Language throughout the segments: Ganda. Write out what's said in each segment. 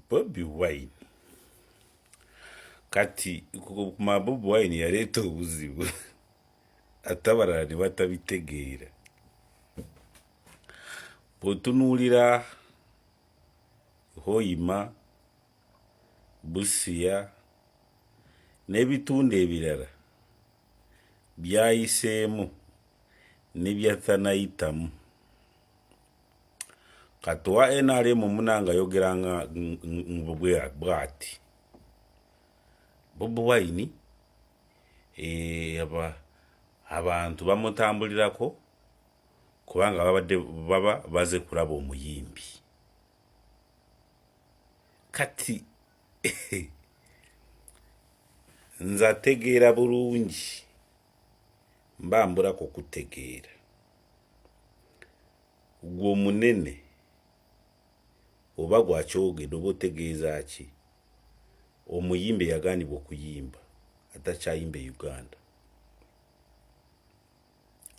Bobi Wine kati kuma Bobi Wine yaleeta obuzibu ate abalala ne batabitegeera. Bw'otunuulira Hoima, Busia n'ebitundu ebirala by'ayiseemu ne by'atanayitamu. Kati owa nrm munange ayogera nga bwati Bobi Wine eh, abantu bamutambulirako kubanga babadde baba baze kulaba omuyimbi kati nze ategeera bulungi mba mbulako kutegeera Gwe omunene oba gwakyogede oba otegeeza ki omuyimbi eyaganibwa okuyimba atakyayimba e Uganda?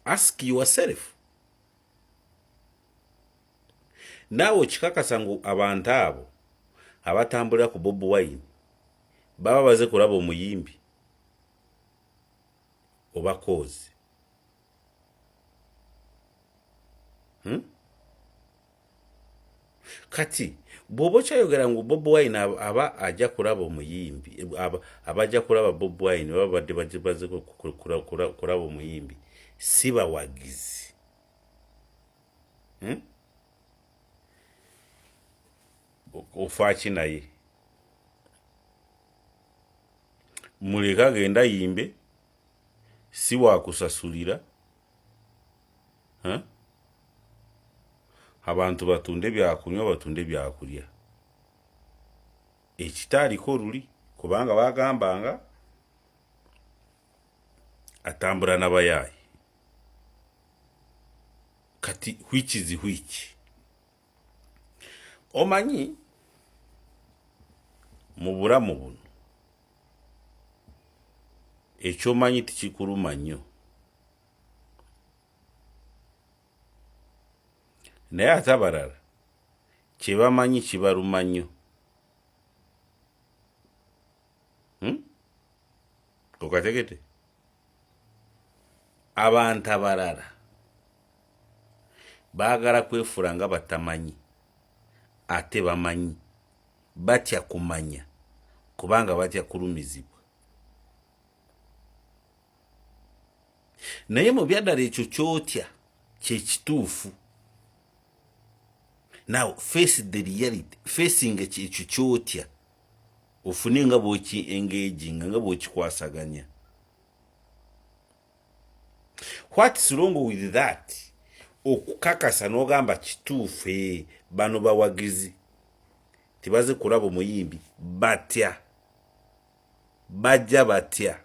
Ask yourself. Naawe okikakasa ngu abantu abo abatambulira ku Bobi Wine baba baze kulaba omuyimbi oba koozi? Hmm? Kati bw'oba okyayogera ngu Bobi Wine aba ajja kulaba omuyimbi, abajja kulaba Bobi Wine baba badde baze kulaba omuyimbi, si bawagizi. Hmm? Ofaaki naye muleke agenda ayimbe, si wakusasulira. Abantu batunde byakunywa, batunde byakulya, ekitaaliko luli kubanga bagambanga atambula nabayaayi. Kati which is which? Omanyi mu bulamu buno ekyomanyi tikikuluma nnyo, naye ate abalala kyebamanyi kibaluma nnyo. Hmm? Okategete abantu abalala baagala kwefula nga batamanyi ate bamanyi, batya kumanya kubanga batya kulumizibwa. Naye mu byaddala ekyo kyotya kyekituufu. Now face the reality, facing ekyo kyotya ofune nga bwoki engaginga, nga bwokikwasaganya. What's wrong with that? Okukakasa n'ogamba kituufu, eh, bano bawagizi tibaze kulaba omuyimbi, batya, bajja batya.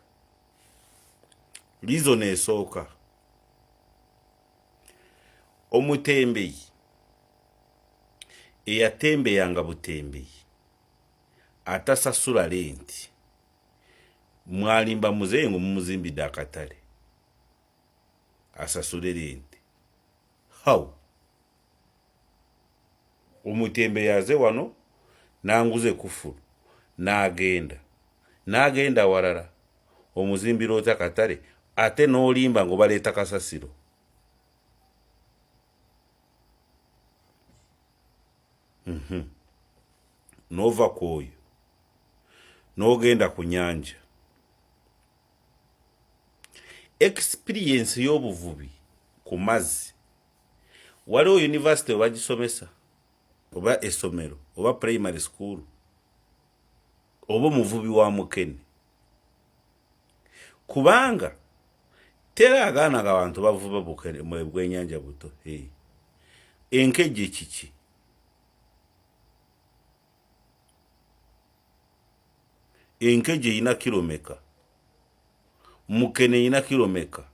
Reason esooka, omutembeyi eyatembeyanga butembeyi atasasula lenti, mwalimba muzeeyi ngu mumuzimbidde akatale asasule lenti. How? Omutembeyi aze wano nanguza ekufulu n'agenda n'agenda walala, omuzimbira otya katale ate n'olimba ngu baleeta kasasiro? N'ova ku oyo n'ogenda ku nyanja. Experience y'obuvubi ku mazzi, waliwo university webagisomesa oba essomero oba primary school oba omuvubi wa mukene, kubanga tera agaana nga abantu bavuba bwenyanja buto. Hey. Enkejje kiki? Enkeje erina kilo meka? Mukene erina kilo meka?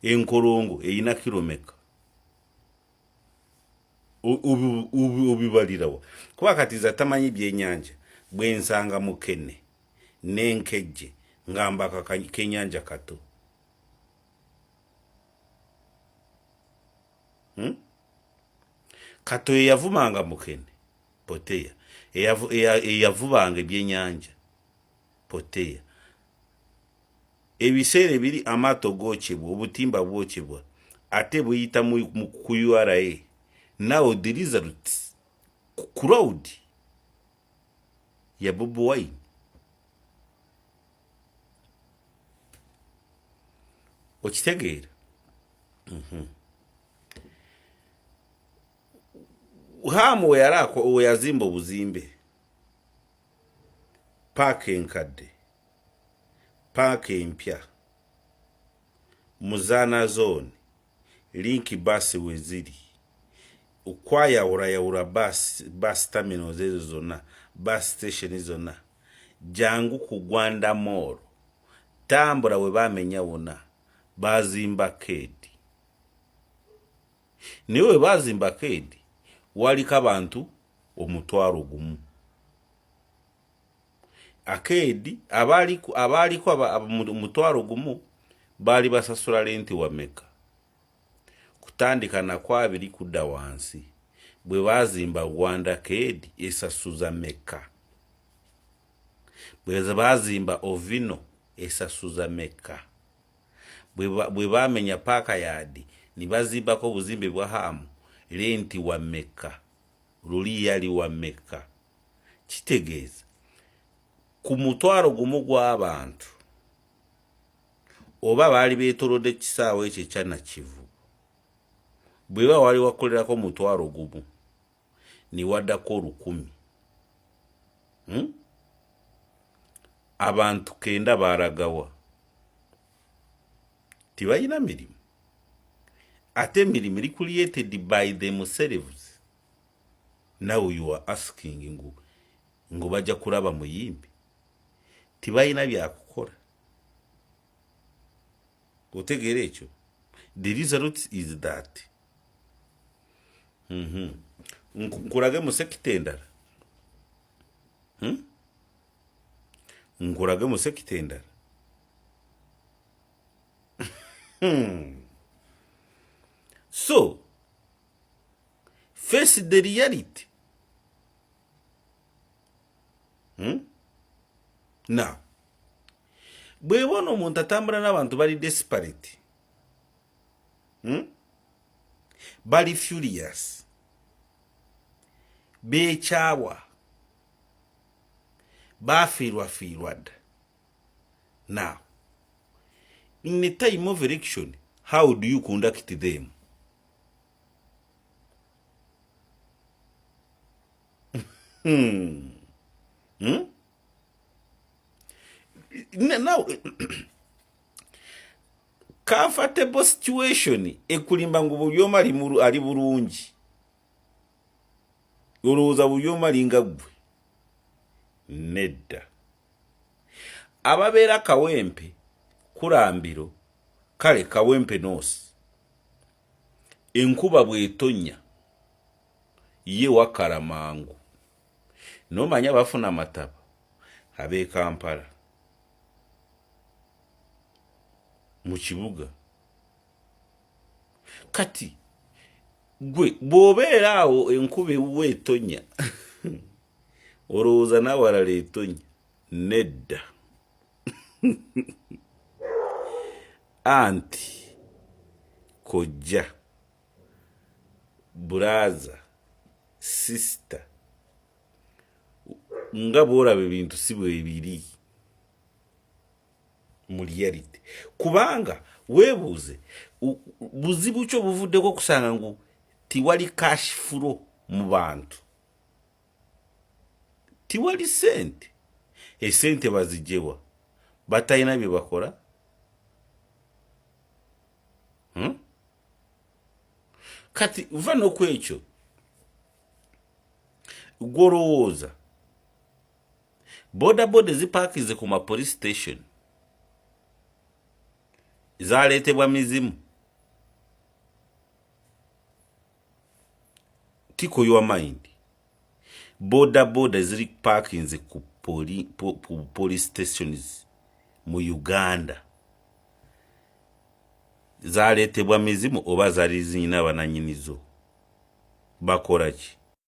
Enkolongo erina kilo meka? Obibalirawa? Kuba kati nze atamanyi byenyanja bwensanga mukene n'enkejje ngamba kenyanja kato. Hmm? Kato eyavumanga mukene poteya, eyavubanga ebyenyanja poteya. Ebiseera ebiri amaato gokyebwa, obutimba bwokyebwa, ate buyita ku URA. Now the result, crowd ya Bobi Wine. Okitegeera? Hamu we yazimba obuzimbe, paaka enkadde, paaka empya, Muzaana Zone, Link Bus weziri, okwayawulayawula bus terminals ezo zonna, bus station zonna. Jangu ku Gwanda Mall, tambula we bamenya wonna, bazimba arcade. Naye we bazimba arcade waliko abantu 10,000. Arcade abaaliko 10,000 baali basasula renti wa meka? Kutandika nakwabiri kudda wansi. Bwe bazimba Rwanda Arcade esasuza meka? Bwe bazimba Ovino esasuza meka? Bwe bamenya paaka yaadi ne bazimbako obuzimbe bwa Hamu, renti wa meka? Luli yali wa meka? Kitegeeza ku 10,000 gw'abantu oba baali beetolodde ekisaawe ekyo ekya Nakivubo, bwe ba wali wakolerako 10,000 ne waddako 1,000, Abantu kenda balagawa? Tibalina mirimu, ate emirimu eri created by themselves. Now you are asking ngu bajja kulaba muyimbi, tibalina byakukola. Otegeera ekyo? The result is that Nkurage mu sector endala, Nkurage mu sector endala. So face the reality, Now bwebona omuntu atambula n'abantu bali desperate, Bali furious, bekyawa, bafiirwafiirwa dda. Now in the time of election, how do you conduct them? Hmm? Now comfortable situation ekulimba ngu buli omu ali bulungi, olowooza buli omu alinga ggwe. Nedda, ababeera Kawempe Kulambiro, kale Kawempe North, enkuba bw'etonnya ye wakala mangu nomanya bafuna amataba. Ab'e Kampala mu kibuga, kati gwe bw'obeera awo enkuba ewuwa etonya, olowooza n'awalala etonya? Nedda, anti kojja, brother, sister, nga bw'olaba ebintu si bwe biri mu reality. Kubanga weebuuze, buzibu ki obuvuddeko okusanga ngu tiwali cash flow mu bantu, tiwali sente? Esente bazijewa batalina bye bakola, Kati va n'okwekyo, gwolowooza boda boda ezipaakize ku ma police station zaleetebwa mizimu? Tickle your mind. Boda boda ziri parkinze ku police stations mu Uganda zaleetebwa mizimu oba zaali ziyina abananyinizo? Bakola ki?